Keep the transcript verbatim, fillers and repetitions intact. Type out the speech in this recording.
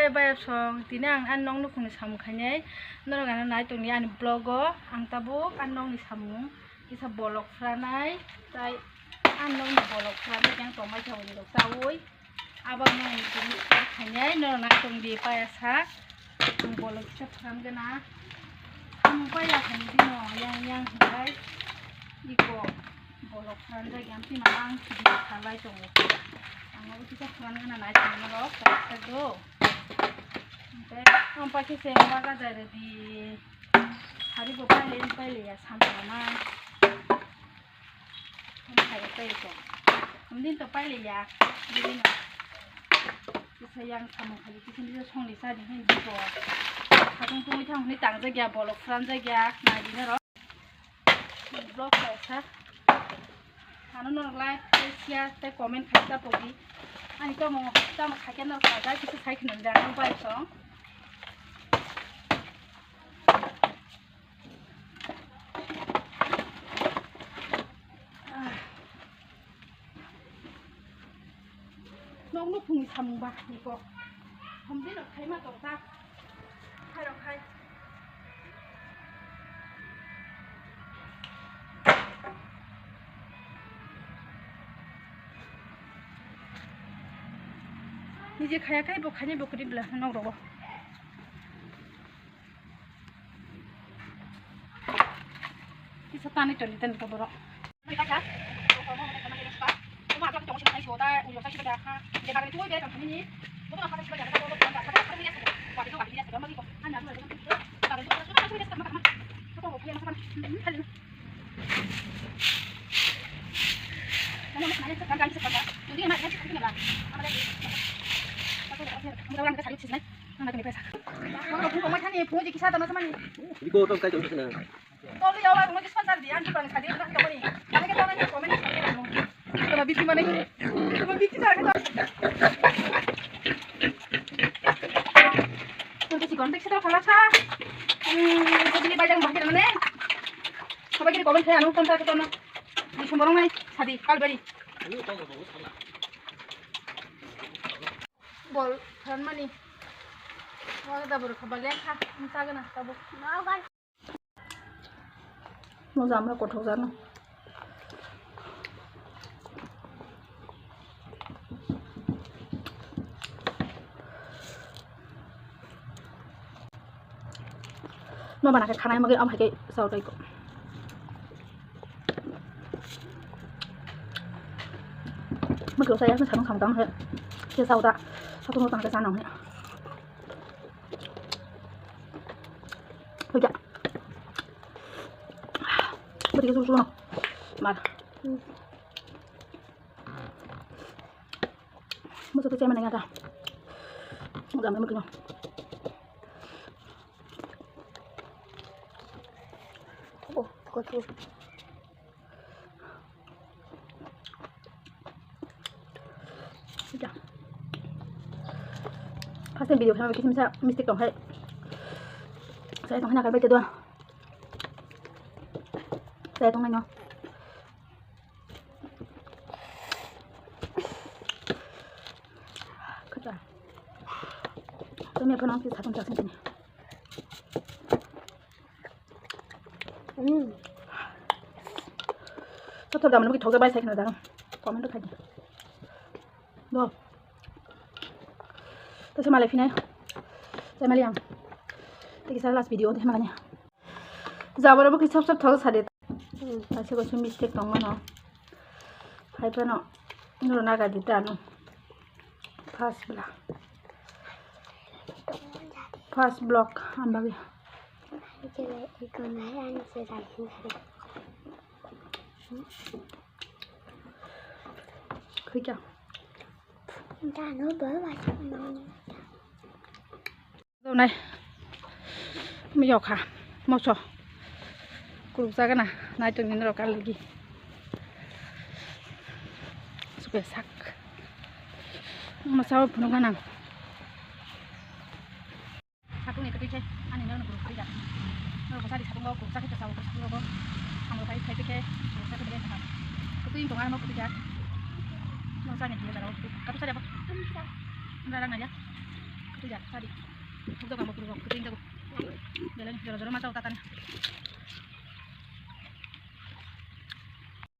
Bayasong, tini ang ani nokni nukhungni samung khainai, norok ano nai tongdi ani vlog o. Ang tabuk ani nokni samung kisa bolok phranai, tai ani nokni bolok phranai yang tongmai thawi rok chawi. Abo ang nokni tini khainai, norok nai tongdi payasa. Ang bolok kisa phran gana. Samung paya khainai dino yang yang hinai. Iko bolok phran jai yang tini ang kisa khalai tongo. Ang abo kisa phran gana nai tongmani rok, tak tak do. Tei, ang paikhe se waga jai rwdi. Hari bo paile, paile ya, samsana. Ang paile paile to. Ang din to paile ya. Bini na. Kisa yang samung khali, kisa ni songni sa di hin di ko. Khatung tungwi thang hwnwi tang jagya, bolok phran jagya, nai di na ro. Vlog kaisa. Ano norok like, tei share, tei comment khai ta pogi. Ani tamo, tamo khaikhe norok khaja kisa sai khna jang bai song. Ah. Nokno phungni samung ba niko. Hamdi no khaima tongsa. Khairok khai. Nije khaya khai bo khainai bo kwrwi bwla nok rogo. Kisa tani toni tani ka borok. Iko tong kai tong sini. Toli yawa mo sponsor di an tong sadi na tong ni. Kami ke tong ni comment sa di. Tama biti mane. Tama biti sa ka. Tong si kontek sa khala sa. Hmm, ko dili bajang bahir mane. Sabai ke comment sa anu tong sa ka tong. Di sumorong nai sadi kalbari. Bol, phan mani. Wah, da bor khabal yang kha. Ang sa gana tabo. Mo jam rok kothok jano. No bana khe khanai magi am hai khe sao tei ko. Magi saya na samung samung tang he. Khe sao ta. Satu no tang khe sanang he. Hoja. Beri ke susu no. Mar. Musa tu cemana ngata. Muda mana mungkin. Oh, kau tu. First time video khaima kisa misa mistake tong hai. Saya tong hana karbai te do. Saya tong nai no. Kata. Tumi apa nang sih satu jelasin sini. Hmm. Kotor da mani thok da bai sai khna da. Comment khai. Bo. To se malai phine. Sai mali ang. Tei kisa last video de malani. Jabara bo kisa sap sap thok sade. Hmm, kaisa kaisa mistake tong mano. Hai phano. Nuro naga di tano. First vlog. First vlog ang bagwi. Khuika. Donai. Miyokha. Moso. Kuruk jagana. Nai tongni norok kaligi. Suke sak. Masa phunuk ganang. Satung ni kwtwi khe ani nokni kuruk kwrwi jak. Norok bwsa di satung o kuruk sakhe kwchao, satung rogo samro khai khai khe kuruk sakhe bele sakha. Kwtwi wng tong ano kwtwi jak. Norok chani khe jaro katu sari abo. Nda rang naiya. Tidak, tadi. Hukdo kamu kurang, kucing tahu. Jalan, jalan, jalan, mata utak kan.